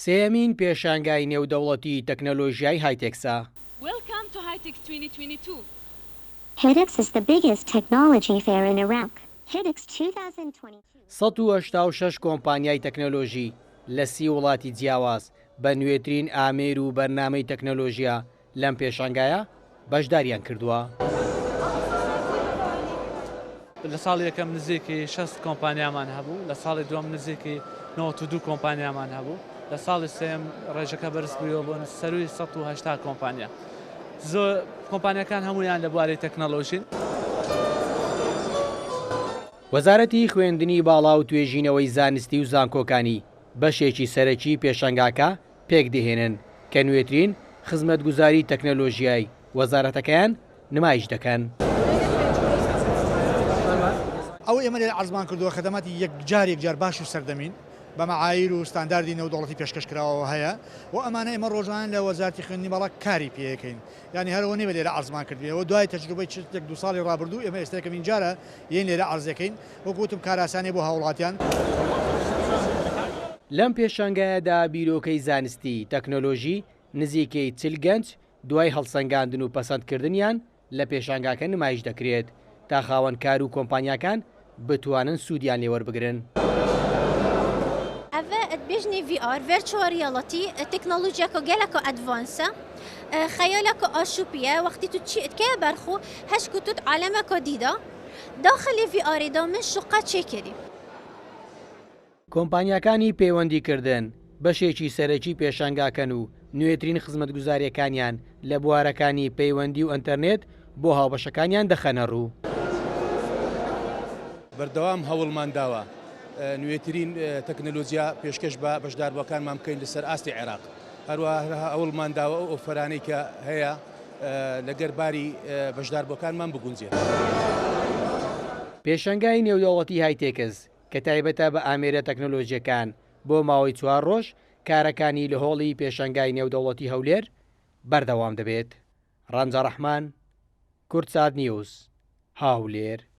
سێیەمین پێشانگای نێودەوڵەتی تەکنەلۆژیای هایتێکسە. Welcome to HITEX 2022. HITEX is the biggest technology fair in Iraq. HITEX 2022. 186 کۆمپانیای تەکنەلۆژی لە 30 وڵاتی جیاواز بە نوێترین ئامێر و بەرنامەی تەکنەلۆژیا لەم پێشانگایە بەشداریان کردووە. لە ساڵی یەکەم نزیکی 60 کۆمپانیامان هەبوو، لە ساڵی دووەم نزیکی 92 کۆمپانیامان هەبوو، لە ساڵی سێیەم ڕێژەکە بەرز بوویەوە بۆ سەرووی 180 کۆمپانیا. زۆر کۆمپانیاکان هەموویان لە بواری تەکنەلۆژین. وەزارەتی خوێندنی باڵا و توێژینەوەی زانستی و زانکۆکانی بەشێکی سەرەکی پێشانگاکە پێکدەهێنن کە نوێترین خزمەتگوزاری تەکنەلۆژیای وەزارەتەکەیان نمایش دەکەن. ئەوەی ئێمە لێرە عەرزمان کردووە خەدەماتی یەکجار یەکجار باش و سەردەمین بە مەعاییر و ستانداردی نێودەوڵەتی پێشکەش کراوەوە هەیە و ئەمانە ئێمە ڕۆژانە لە وەزارەتی خوێندنی باڵا کاری پێیەکەین یانی هەر ئەوە نییە لێرە عەرزمان کردبێ ئەوە دوای تەجروبەی چ یەک دوو ساڵی ڕابردوو ئێمە ئێستا یەکەمین جارە یەین لێرە عەرزیەکەین وەکو وتم کارئاسانیە بۆ هاوڵاتیان. لەم پێشانگایەدا بیرۆکەی زانستی، تەکنۆلۆژی، نزیکەی 40 گەنج دوای هەڵسەنگاندن و پەسەندکردنیان لە پێشانگاکە نمایش دەکرێت تا خاوەن کار و کۆمپانیاکان بتوانن سوودیان لێ وەربگرن. ئەڤ دبێژنێ VR، Virtual Reality، تەکنۆلۆژیاکە گەلەکە advance ە، خەیالەکە ئاشووپیە، وەختی تو چی ئتکەیە بەرخو هەش کو توت عالەمەکە دیدا داخلی VR دا من شوقە چێ کری. کۆمپانیاکانی پەیوەندیکردن بەشێکی سەرەکی پێشانگاکەن و نوێترین خزمەتگوزارییەکانیان لە بوارەکانی پەیوەندی و ئەنتەرنێت بۆ هاوبەشەکانیان دەخەنەڕوو. بەردەوام هەوڵمان داوە نوێترین تەکنەلۆجیا پێشکەش بە بەشداربووەکانمان بکەین لەسەر ئاستی عێراق، هەروەها هەوڵمان داوە ئەو ئۆفەرانەی کە هەیە لەگەر باری بەشداربووەکانمان بگونجێت. پێشانگای نێودەوڵەتی هایتێکس کە تایبەتە بە ئامێرە تەکنەلۆژییەکان، بۆ ماوەی چوار ڕۆژ کارەکانی لە هۆڵی پێشانگای نێودەوڵەتی هەولێر بەردەوام دەبێت. ڕەنجە ڕەحمان، کوردسات نیوز، هەولێر.